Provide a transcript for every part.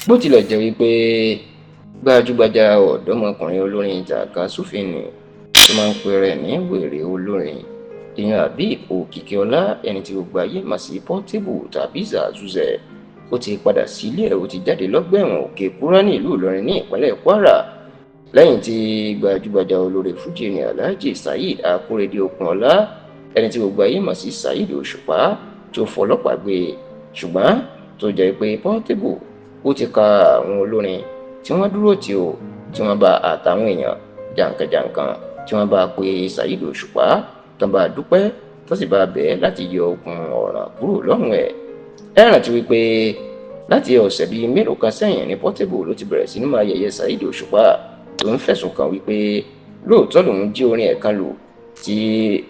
Bó tilẹ̀ jẹ́ wípé gbajúgbajà ọ̀dọ́mọkùnrin olórin tàkasúfèé nì tó máa ń pe rẹ̀ ní wèrè olórin, ìyẹn Habeeb Òkìkíọlá, ẹni tí gbogbo ayé mọ̀ sí Portable tàbí Zazuzẹ, ó ti padà sílé ẹ̀. Ó ti jáde lọ́gbà ẹ̀wọ̀n Òkè Kúrá ní ìlú Ìlọrin ní ìpínlẹ̀ Kwara lẹ́yìn tí gbajúgbajà olórin fújì ní Alhaji Saheed Akorede Okunola, ẹni tí gbogbo ayé mọ̀ sí Saheed Òṣùpá, tó fọlọ́pàá gbé e. Ṣùgbọ́n tó jẹ́ pé Portable ó ti ka àwọn olórin tí wọ́n dúró tì ó, tí wọ́n bá àtàwọn èèyàn jàǹkànjàǹkàn tí wọ́n bá pe Saheed Òṣùpá, tán bá dúpẹ́, tó sì bá bẹ̀ẹ́ láti yọ okùn ọ̀ràn kúrò lọ́rùn ẹ̀. Ẹ rántí wípé láti ọ̀sẹ̀ bíi mélòó kan sẹ́yìn ní Portable ló ti bẹ̀rẹ̀ sí ní máa yẹ̀yẹ́ Saheed Òṣùpá, tó ń fẹ̀sùn kàn wípé lóòótọ́ lòun jí orin ẹ̀ kan lò, tí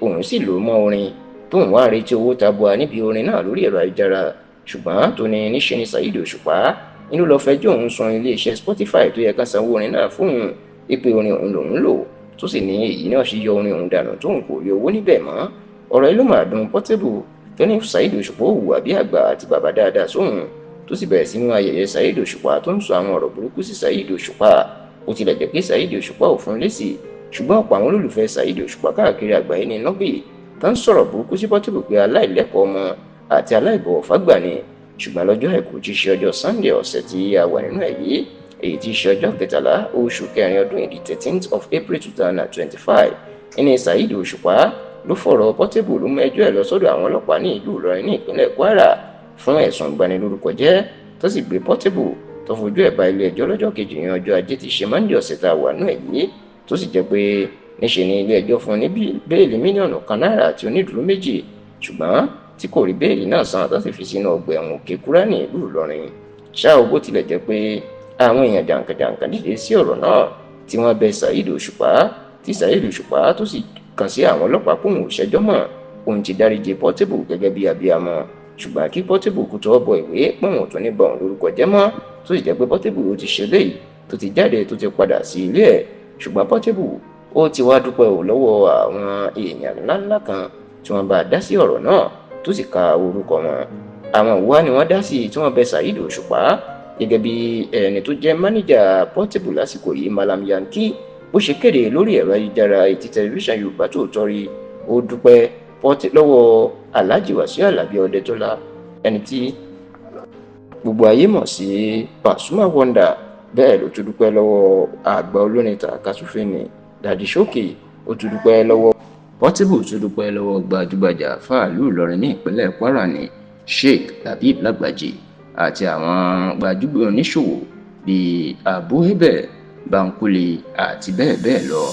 òun sì lò mọ́ orin, tóun wá ń retí owó tabua níbi orin náà lórí ẹ̀rọ ayélujára, ṣùgbọ́n tó ní níṣe ni Saheed Òṣùpá inú lọ fẹjọ́ òun sun iléeṣẹ́ Spotify tó yẹ ká sanwó orin náà fóun, wípé orin òun lòun lò, tó sì ní èyí náà sì yọ orin òun dànù, tóun kò rí owó níbẹ̀ mọ́. Ọ̀rọ̀ yìí ló máa dùn Portable, tó ní Saheed Òṣùpá ò hùwà bí àgbà àti bàbá dáadáa sóhun, tó sì bẹ̀rẹ̀ sí ní ayẹyẹ Saheed Òṣùpá, tó ń sọ àwọn ọ̀rọ̀ burúkú sí Saheed Òṣùpá. Ó tilẹ̀ jẹ́ pé Saheed Òṣùpá ò fún lésì, ṣùgbọ́n ọ̀pọ̀ àwọn olólùfẹ́ Saheed Òṣùpá káàkiri àgbáyé ní nọ́bì tó ń sọ̀rọ̀ burúkú sí Portable pé aláìlẹ́kọ̀ọ́ ọmọ àti aláìbọ̀wọ̀ fágbà ni. Ṣùgbọ́n lọ́jọ́ àìkú tí í ṣe ọjọ́ Sunday ọ̀sẹ̀ tí a wà nínú ẹ̀ yìí, èyí tí í ṣe ọjọ́ 13 oṣù kẹrin ọdún yìí, 13th of April 2025, ẹni Saheed Òṣùpá ló fọ̀rọ̀ Portable, ló mú ẹjọ́ ẹ̀ lọ sọ́dọ̀ àwọn ọlọ́pàá ní ìlú Ìlọrin ní ìpínlẹ̀ Kwara fún ẹ̀sùn ìbanilórúkọ jẹ́, tó sì gbé Portable, tó fojú ẹ̀ bá ilé ẹjọ́ lọ́jọ́ kejì yẹn, ọjọ́ ajé tí í ṣe Monday ọ̀sẹ̀ tá a wà nínú ẹ̀ yìí, tó sì jẹ́ pé níṣe ni ilé ẹjọ́ fún un ní bẹ́ẹ̀lì mílíọ̀nù 1 náírà àti onídùúró méjì, ṣùgbọ́n tí kò rí bẹ́ẹ̀lì náà san, tó sì fi sínú ọgbà ẹ̀wọ̀n Òkè Kúrá ní ìlú Ìlọrin. Ṣá o, bó tilẹ̀ jẹ́ pé àwọn èèyàn jàǹkànjàǹkàn dìde sí ọ̀rọ̀ náà, tí wọ́n bẹ Saheed Òṣùpá, tí Saheed Òṣùpá tó sì kàn sí àwọn ọlọ́pàá kóun ò ṣẹjọ́ mọ́, òun ti dáríjì Portable gẹ́gẹ́ bí abiyamọ, ṣùgbọ́n kí Portable kó tọwọ́ bọ ìwé pé òun ò tún ní bá òun lórúkọ jẹ́ mọ́, tó sì jẹ́ pé Portable ó ti ṣe léyìí, tó ti jáde, tó ti padà sí ilé ẹ̀. Ṣùgbọ́n Portable ó ti wá dúpẹ́ ò lọ́wọ́ àwọn èèyàn ńláńlá kan tí wọ́n bá dá sí ọ̀rọ̀ náà, tó sì ka orúkọ wọn. Àwọn ìwá ni wọ́n dá sí tí wọ́n bẹ Saheed Òṣùpá, gẹ́gẹ́ bí ẹni tó jẹ́ mánéjà Portable lásìkò yìí, Malam Yankee, bó ṣe kéde lórí ẹ̀rọ ayélujára ètí tẹlifíṣàn Yorùbá Tòótọ́ rí. Ó dúpẹ́ lọ́wọ́ Alhaji Wasiu Alabi Ọdẹtọ́lá, ẹni tí gbogbo ayé mọ̀ sí Pasuma Wonder. Bẹ́ẹ̀ ló tún dúpẹ́ lọ́wọ́ àgbà olórin tàkasúfèé ní Daddy Showkey. Ó tún dúpẹ́ lọ́wọ́ Portable, tún dúpẹ́ lọ́wọ́ gbajúgbajà àfáà ìlú Ìlọrin ní ìpínlẹ̀ Kwara ní Sheikh Labib Lagbaji, àti àwọn gbajúmọ̀ oníṣòwò bíi Abu Abel Bankole àti bẹ́ẹ̀ bẹ́ẹ̀ lọ.